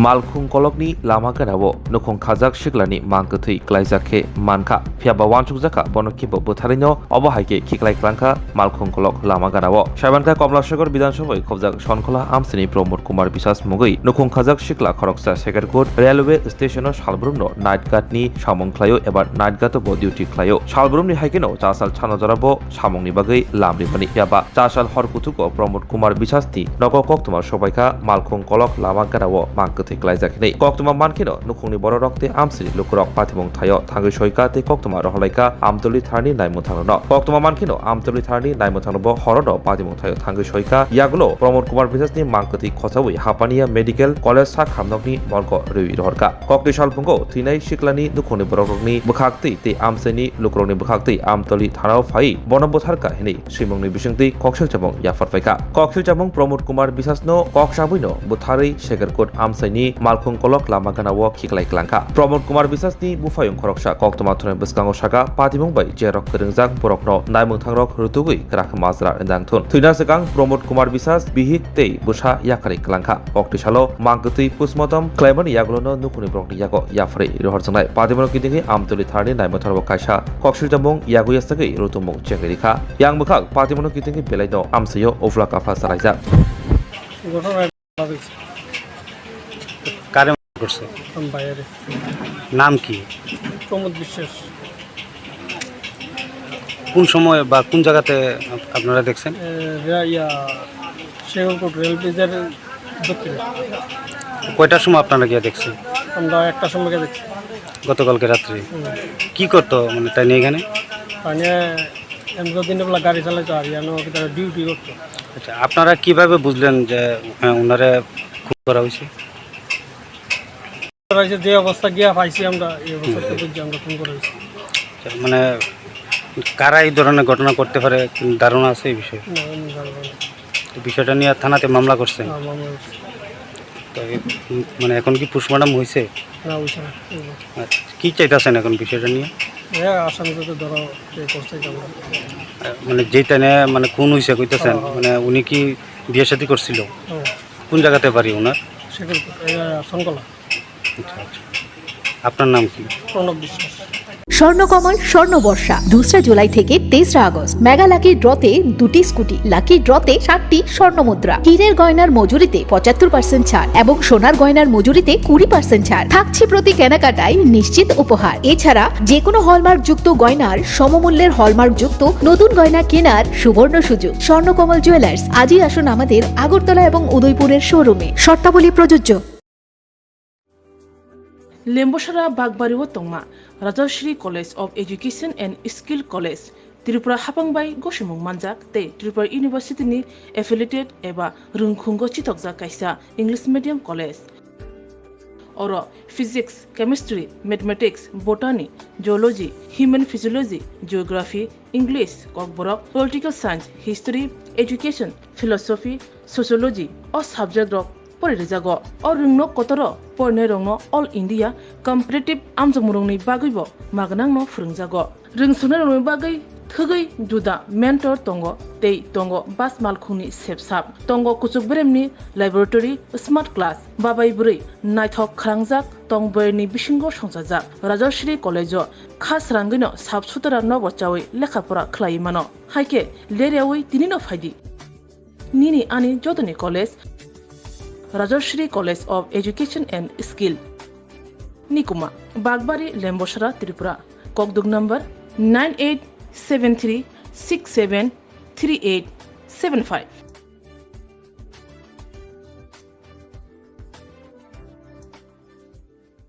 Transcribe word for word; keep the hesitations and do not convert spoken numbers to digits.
Malkhung kolokni lama ganao nukhung khajak siklani mang kwthwi klaijak khe mankha, phiyaba uansukjakha bono kebo bwtharwino, obo hai khe khiklai klangkha Malkhung kolok lama ganao. Saimankha Komlasagor Bidhan Sabha bai khobjak Sonkhola amchaini Pramod Kumar Biswas mungwi nukhung khajak sikla khoroksa Sekerkut railway station-o salbrumno night guard-ni samung khlaio eba night guard-o bo duty khlaio. Salbrumni hai kheno chasal chano jorabo samungni bagwi lam rimani. Phiyaba chasal hor kuthugo Pramod Kumar Biswasni nogo koktwma sobaikha Malkhung kolok lama ganao mang kwthwi klaijak hinwi. Koktwma mankheno nukhungni bororok tei amchaini lukurok patimung thaio thangwi soika tei koktwma rohorlaikha Amtoli tharni naimwthangrokno. Koktwma mankheno Amtoli tharni naimwthangrokbo horono patimung thaio thangwi soika. Yagulo Pramod Kumar Biswasni mang kwthwi khochaui Hapania Medical College sak hamnokni morgo rwi rohorkha. Kokni salphungo thwinai siklani nukhungni borokrokni bwkhaktwi tei amchaini lukurokni bwkhaktwi Amtoli thanao phaiwi bono butharkha hinwi swimungni bisingtwi koksilchamung yapharphaikha. Koksilchamung Pramod Kumar Biswasno kok chabuino butharwi Sekerkut amchaini Malkhung kolok lama ganao khiklai klangkha. Pramod Kumar Biswasni buphayung khoroksa koktwma thunai bwskango sakha, patimung bai jerok kwrwngjak borokno naimwthangrok rwtugwi kwrak majra rwngthun. Thwina swkang Pramod Kumar Biswas bihik tei bwsa yakarwi klangkha. Kokni salo mang kwthwi postmortem khlaimani yagulono nukhungni borokni yago yapharwi rohorjaknai. Patimungno kitingwi Amtoli tharni naimwthangrokbo kaisa koksilchamung yago yasagwi rwtwmung chengwi rikha. Yang bwkhak patimungno kitingwi belaino amchaio uphla kapha chalaijak. ঘটনা ঘটেছে। কারে মারধর করছে? আমার ভাইয়েরে। নাম কি? প্রমোদ বিশ্বাস। কোন সময় বা কোন জায়গাতে আপ-, আপনারা দেখছেন? এ, রে-, ইয়া, শেখরকোট রেল ব্রিজের দক্ষিণে। কয়টার সময় আপনারা গিয়ে দেখছেন? আমরা একটার সময় গিয়ে দেখছি। গতকালকে রাত্রে? হুম। কি করতো মানে তাই নিয়ে এখানে? তাই নিয়ে এমনি দিনে বেলা গাড়ি চালাইতো আর ইয়ানো কিতা ডিউটি করতো। আচ্ছা, আপনারা কিভাবে বুঝলেন যে, হ্যাঁ, ওনারে খুন করা হয়েছে? করা হয়েছে, যে অবস্থা গিয়া পাইছি আমরা, এই অবস্থাতে হুম। বুঝছি আমরা খুন করা হয়েছে। আচ্ছা, মানে, কারা এই ধরনের ঘটনা করতে পারে, কোনো ধারণা আছে এই বিষয়ে? না, কোনো ধারণা নেই। তো বিষয়টা নিয়ে থানাতে মামলা করছেন? হ্যাঁ, মামলা করছি। তো এই, উম, মানে, এখন কি পোস্টমর্টম হয়েছে? না, হয়েছে না। আচ্ছা, কি চাইতেছেন এখন বিষয়টা নিয়ে? হ্যাঁ, আসামি যাতে ধরা, কে করছে, কেন? আহ, মানে, যেই টাইমে, মানে, খুন হয়েছে কইতেছেন, হ্যাঁ, হ্যাঁ। মানে, উনি কি বিয়ে শাদী করছিল? হ্যাঁ। কোন জায়গাতে বাড়ি ওনার? সেগুন, এ, সনকলা। আচ্ছা, আচ্ছা। আপনার নাম কি? প্রণব বিশ্বাস। স্বর্ণকমল স্বর্ণ বর্ষা, দোসরা জুলাই থেকে তেসরা আগস্ট। মেগা লাকি ড্রতে দুটি স্কুটি, লাকি ড্রতে সাতটি স্বর্ণ মুদ্রা। হীরের গয়নার মজুরিতে পঁচাত্তর পার্সেন্ট ছাড় এবং সোনার গয়নার মজুরিতে কুড়ি পার্সেন্ট ছাড় থাকছে প্রতি কেনাকাটায় নিশ্চিত উপহার। এছাড়া যে কোনো হলমার্কযুক্ত গয়নার সমমূল্যের হলমার্কযুক্ত নতুন গয়না কেনার সুবর্ণ সুযোগ। স্বর্ণকমল জুয়েলার্স, আজই আসুন আমাদের আগরতলা এবং উদয়পুরের শোরুমে। শর্তাবলী প্রযোজ্য। Lembosara Bakbari o tongma Rajashri College of Education and Skill College, Tripura hapang bai gosimung manjak tei Tripura University ni affiliated eba rwngkhungo chitokjak kaisa English medium college. Oro Physics, Chemistry, Mathematics, Botany, Zoology, Human Physiology, Geography, English, Kokborok, Political Science, History, Education, Philosophy, Sociology o subject rok pori rijago. O rwngno kotoro porinai rokno All India Competitive amjokmung rokni bagwi bo magnangno phwrwngjago. Rwngsuknai rokni bagwi thwgwi juda mentor tongo tei tongo bus malkhungni sepsap, tongo kuchuk beremni laboratory, smart class, babai bwrwi naithok khwrangjak tong boyarni bisingo songchajak. Rajashri College o kha srangwino sap sutara nobo chawi lekha pora khlaiwi mano. Haikhe leryawi tinino phaidi. Nini ani jotoni college, Rajashri College of Education and Skill. Nikuma, Bakbari, Lembosara, Tripura. Kokduk number nine eight seven three six seven three eight seven five.